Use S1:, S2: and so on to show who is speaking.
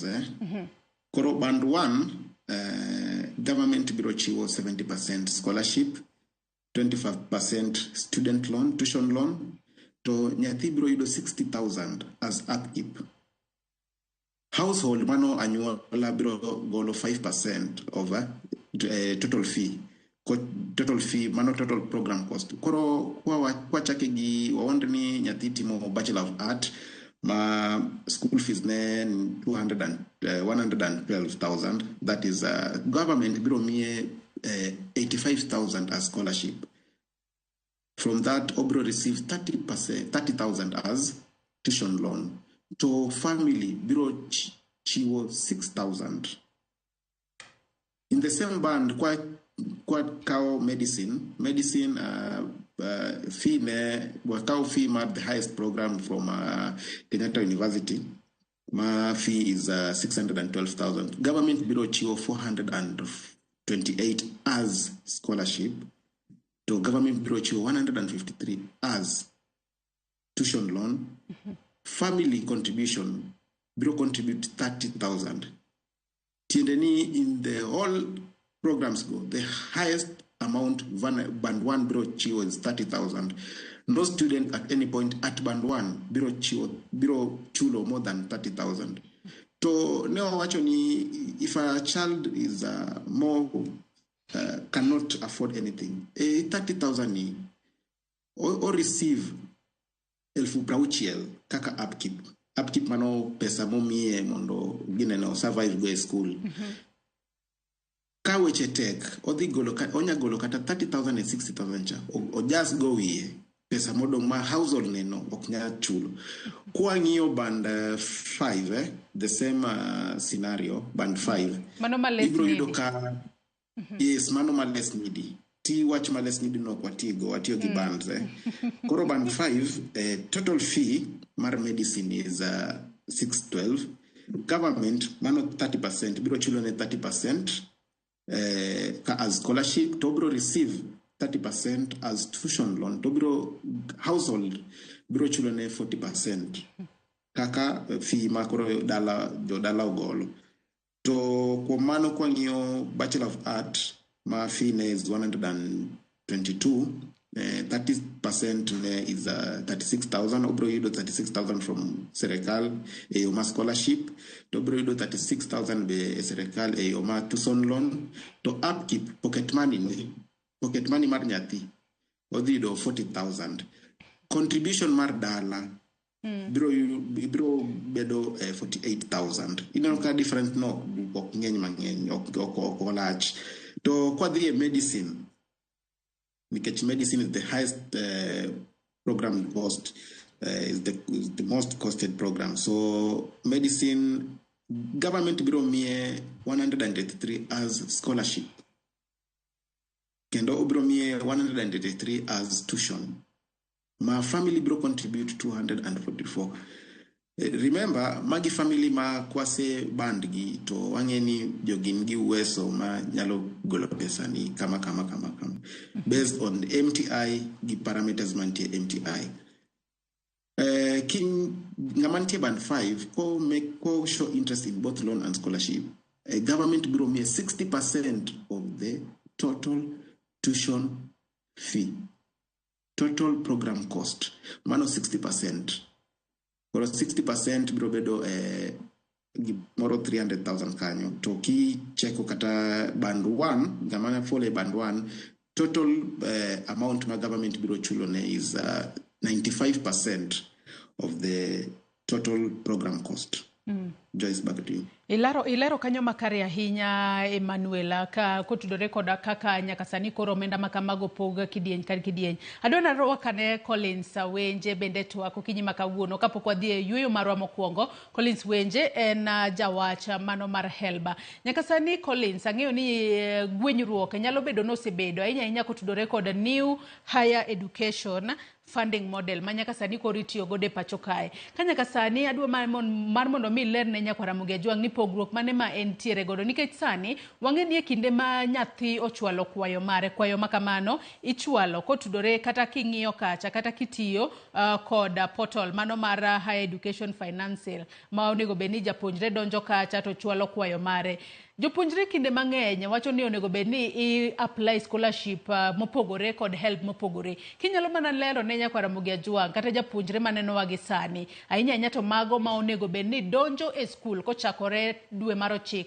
S1: Eh? Koro band 1, government biro chiwo 70% scholarship, 25% student loan, tuition loan, to nyathi biro yudo 60,000 as upkeep. Household, mano anyuola, biro golo 5% of total fee. Total fee mano total program cost. Koro kwachake gi wawonder ni nyathi timo Bachelor of Art ma school fees ne 200 and, 112,000, that is, government biro miye 85,000 as scholarship. From that obro receive 30%, 30,000 as tuition loan, to family biro chiwo 6,000. In the same band, kwa kawo medicine, fee ne wakawo fee mar the highest program from Kenyatta University ma fee is 612,000. Government biro chiwo 428 as scholarship, to government biro chiwo 153 as tuition loan. Family contribution biro contribute 30,000. Tiende ni in the whole programs go, the highest amount band 1 biro chiwo is 30,000. No student at any point at band 1 biro chiwo, biro chulo more than 30,000. To ne wawacho ni if a child is more cannot afford anything, 30,000 ni o receive 60,000 kaka upkeep. Upkeep mano pesa momiye mondo gineno survive go e school. Ka weche tek, odhi golo, onya golo kata 30,000 e 60,000 cha ojas go wiye pesa modong' ma household neno ok nyal chulo. Kwang'iyo band 5, the same scenario, band 5
S2: mano ma less
S1: ibiro yudo
S2: needy.
S1: Ka yes, mano ma less needy, ti wach ma less needy no ok watigo, watiyo gi bands, eh. Koro band 5, total fee mar medicine is 612. Government mano 30% biro chulo ne 30% ka as scholarship, to biro receive 30% as tuition loan, to biro household biro chulo ne 40% kaka fee ma koro dala jodala ogolo. To kuom mano, kwang'iyo Bachelor of Art ma fee ne is 122, 30% ne is 36,000. Obiro yudo 36,000 from serikal e yo ma scholarship, to obiro yudo 36,000 be e serikal e yo ma tuition loan. To upkeep, pocket money ne, pocket money mar nyathi odhi yudo 40,000. Contribution mar dala biro bedo 48,000. Ineno ka difference no ok ng'eny mang'eny, ok olach. To kwadhi e medicine, nikech medicine is the highest program cost, is the most costed program, so medicine government biro miye 183 as scholarship, kendo obiro miye 183 as tuition, ma family biro contribute 244. Remember, magi family ma kwase band gi to wang'e ni jogin gi uweso ma nyalo golo pesa ni kama kama kama kama, based on MTI gi parameters mantie MTI. King ng'ama nitie band 5 ko make ko show interest in both loan and scholarship, government biro miye 60% of the total tuition fee, total program cost, mano 60%. Koro 60% biro bedo gimoro 300,000 kanyo. To kicheko kata band 1, ng'ama ne fall e band 1, total amount ma government biro chulo ne is 95% of the total program cost. Joyce, back to you.
S2: Ilero kanyo makare ahinya, Emanuela, ka kotudore koda kaka nyaka sani koro omenda ma kamago pog kidieny ka kidieny. Adwa narwakane Collins Wenje bende twak okinyi ma kawuono kapok wadhi e yueyo marwa mokwongo. Collins Wenje en jawach mano mar Helba. Nyaka sani, Collins, ang'eyo ni gwenyruok nyalo bedo nosebedo ahinya ahinya kotudore kod New Higher Education Funding Model ma nyaka sani koro itiyo godo e pacho kae. Ka nyaka sani adwa mar mondo mi ilerne ne nyakwar Ramogi Ajwang' ni pogruok mane ma entiere godo nikech sani wang'e ni e kinde ma nyathi ochwalo kwayo mare, kwayo ma kamano ichwalo kotudore kata king'iyo kacha kata kitiyo kod portal mano mar Higher Education Financial ma onego bed ni japuonjre donjo kacha to chwalo kwayo mare. Jopuonjre kinde mang'eny wacho ni onego bed ni i apply scholarship mopogore kod HELB mopogore. Kinyalo mana lero ne nyakwar Ramogi Ajwang' kata japuonjre manenowa gi sani, ahinya ahinya to mago ma onego bed ni donjo e skul kochakore dwe mar 9.